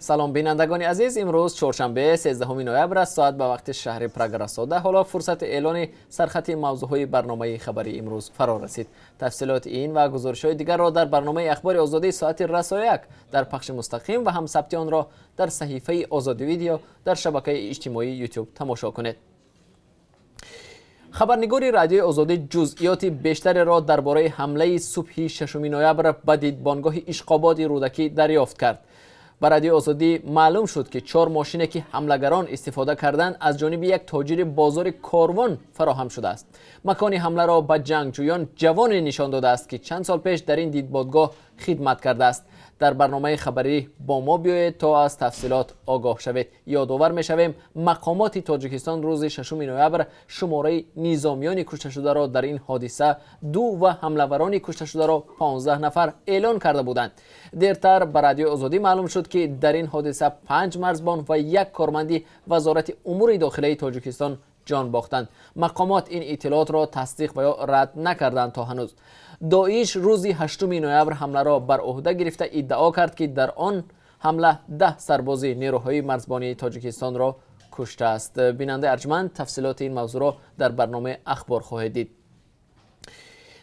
Салом, бинандагони азиз. Имрӯз чоршанбе, 13 ноябр аст. Соат ба вақти шаҳри Прага расода. Ҳоло фурсати эълони сархати мавзӯъҳои барномаи хабарии имрӯз фаро расид. Тафсилоти ин ва гузоришҳои дигарро дар барномаи Ахбори Озодӣ соати расо 1 дар пахши мустақим ва ҳам сабти онро дар саҳифаи Озодӣ Видео дар шабакаи иҷтимоии Ютуб тамошо кунед. Хабарнигори Радиои Озодӣ ҷузъиёти бештареро дар бораи ҳамлаи субҳи 6 ноябр ба дидбонгоҳи Ишқободи Рӯдакӣ дарёфт кард. Ба Радиои Озодӣ маълум шуд, ки чор мошине, ки ҳамлагарон истифода карданд, аз ҷониби як тоҷири бозори Корвон фароҳам шудааст. Макони ҳамларо ба ҷангҷӯён ҷавоне нишон додааст, ки чанд сол пеш дар ин дидбонгоҳ хидмат кардааст. Дар барномаи хабарӣ бо мо биёед, то аз тафсилот огоҳ шавед. Ёдовар мешавем, мақомоти Тоҷикистон рӯзи 6 ноябр шумораи низомиёни кушташударо дар ин ҳодиса ду ва ҳамлаварони кушташударо 15 нафар эълон карда буданд. Дертар ба Радиои Озодӣ маълум шуд, ки дар ин ҳодиса панҷ марзбон ва як корманди Вазорати умури дохилаи Тоҷикистон ҷон бохтанд. Мақомот ин иттилоотро тасдиқ ва ё рад накарданд то ҳанӯз. Доиш рӯзи 8 ноябр ҳамларо бар ӯҳда гирифта, иддао кард, ки дар он ҳамла 10 сарбози нерӯҳои марзбонии Тоҷикистонро куштааст. Бинандаи арҷманд, тафсилоти ин мавзӯъро дар барномаи ахбор хоҳед дид.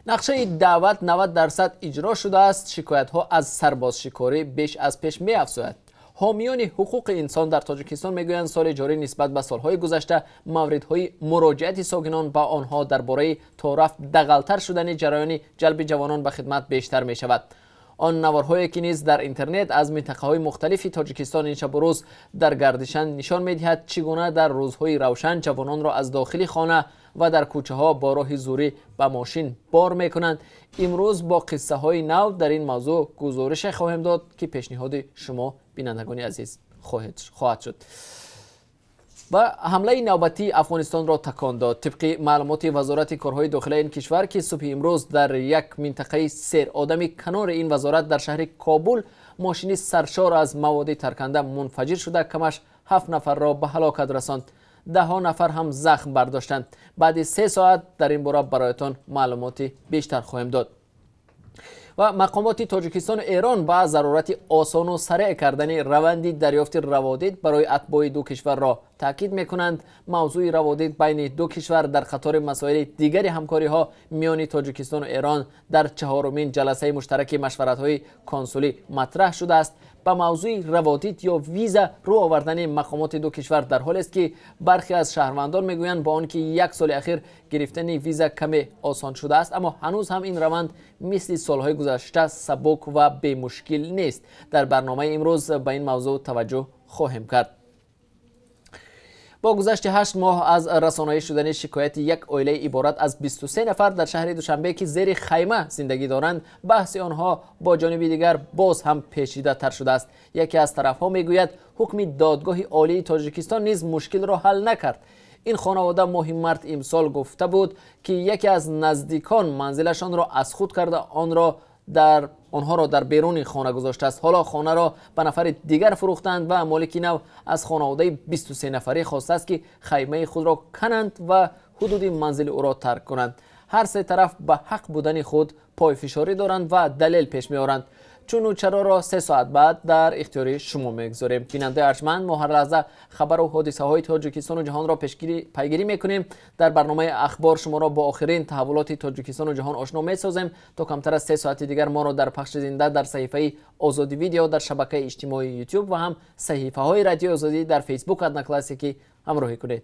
Нақшаи даъват 90% иҷро шудааст, шикоятҳо аз сарбозшикорӣ беш аз пеш меафзояд. Ҳомиёни ҳуқуқи инсон дар Тоҷикистон мегӯянд, соли ҷорӣ нисбат ба солҳои гузашта мавридҳои муроҷиати сокинон ба онҳо дар бораи торафт дағалтар шудани ҷараёни ҷалби ҷавонон ба хидмат бештар мешавад. Он наворҳое, ки низ дар интернет аз минтақаҳои мухталифи Тоҷикистон ин шабу рӯз дар гардишанд, нишон медиҳад, чӣ гуна дар рӯзҳои равшан ҷавононро аз дохили хона ва дар кӯчаҳо бо роҳи зӯрӣ ба мошин бор мекунанд. Имрӯз бо қиссаҳои нав дар ин мавзӯъ гузорише хоҳем дод, ки пешниҳоди шумо, бинандагони азиз, хоҳад шуд. Ва ҳамлаи навбатӣ Афғонистонро такон дод. Тибқи маълумоти Вазорати корҳои дохилаи ин кишвар, ки субҳи имрӯз дар як минтақаи серодами канори ин вазорат дар шаҳри Кобул мошини саршор аз маводи тарканда мунфаҷир шуда, камаш ҳафт нафарро ба ҳалокат расонд, даҳҳо нафар ҳам захм бардоштанд. Баъди 3 соат дар ин бора бароятон маълумоти бештар хоҳем дод. Ва мақомоти Тоҷикистону Эрон ба зарурати осону сареъ кардани раванди дарёфти раводид барои атбои ду кишварро таъкид мекунанд. Мавзӯи раводид байни ду кишвар дар қатори масоили дигари ҳамкориҳо миёни Тоҷикистону Эрон дар чаҳорумин ҷаласаи муштараки машваратҳои консулӣ матраҳ шудааст. Ба мавзӯи раводид ё виза рӯ овардани мақомоти ду кишвар дар ҳолест, ки бархе аз шаҳрвандон мегӯянд, бо он ки як соли ахир гирифтани виза каме осон шудааст, аммо ҳанӯз ҳам ин раванд мисли солҳои гузашта сабук ва бемушкил нест. Дар барномаи имрӯз ба ин мавзӯъ таваҷҷӯҳ хоҳем кард. Бо гузашти 8 моҳ аз расонаӣ шудани шикояти як оилаи иборат аз 23 нафар дар шаҳри Душанбе, ки зери хайма зиндагӣ доранд, баҳси онҳо бо ҷониби дигар боз ҳам печидатар шудааст. Яке аз тарафҳо мегӯяд, ҳукми Додгоҳи Олии Тоҷикистон низ мушкилро ҳал накард. Ин хонавода моҳи март имсол гуфта буд, ки яке аз наздикон манзилашонро аз худ карда, онро дар онҳоро дар беруни хона гузоштааст. Ҳоло хонаро ба нафари дигар фурӯхтанд ва молики нав аз хонаводаи 23 нафарӣ хостааст, ки хаймаи худро кананд ва ҳудуди манзили ӯро тарк кунанд. Ҳар се тараф ба ҳақ будани худ пойфишорӣ доранд ва далел пеш меоранд. Чуну чароро 3 соат баъд дар ихтиёри шумо мегузорем. Бинандаи арҷманд, мо ҳар лаҳза хабару ҳодисаҳои Тоҷикистону ҷаҳонро пайгирӣ мекунем. Дар барномаи ахбор шуморо бо охирин таҳаввулоти Тоҷикистону ҷаҳон ошно месозем. То камтар аз 3 соати дигар моро дар пахши зинда дар саҳифаи Озодӣ Видео дар шабакаи иҷтимоии Ютуб ва ҳам саҳифаҳои Радиои Озодӣ дар Фейсбук, Одноклассники ҳамроҳӣ кунед.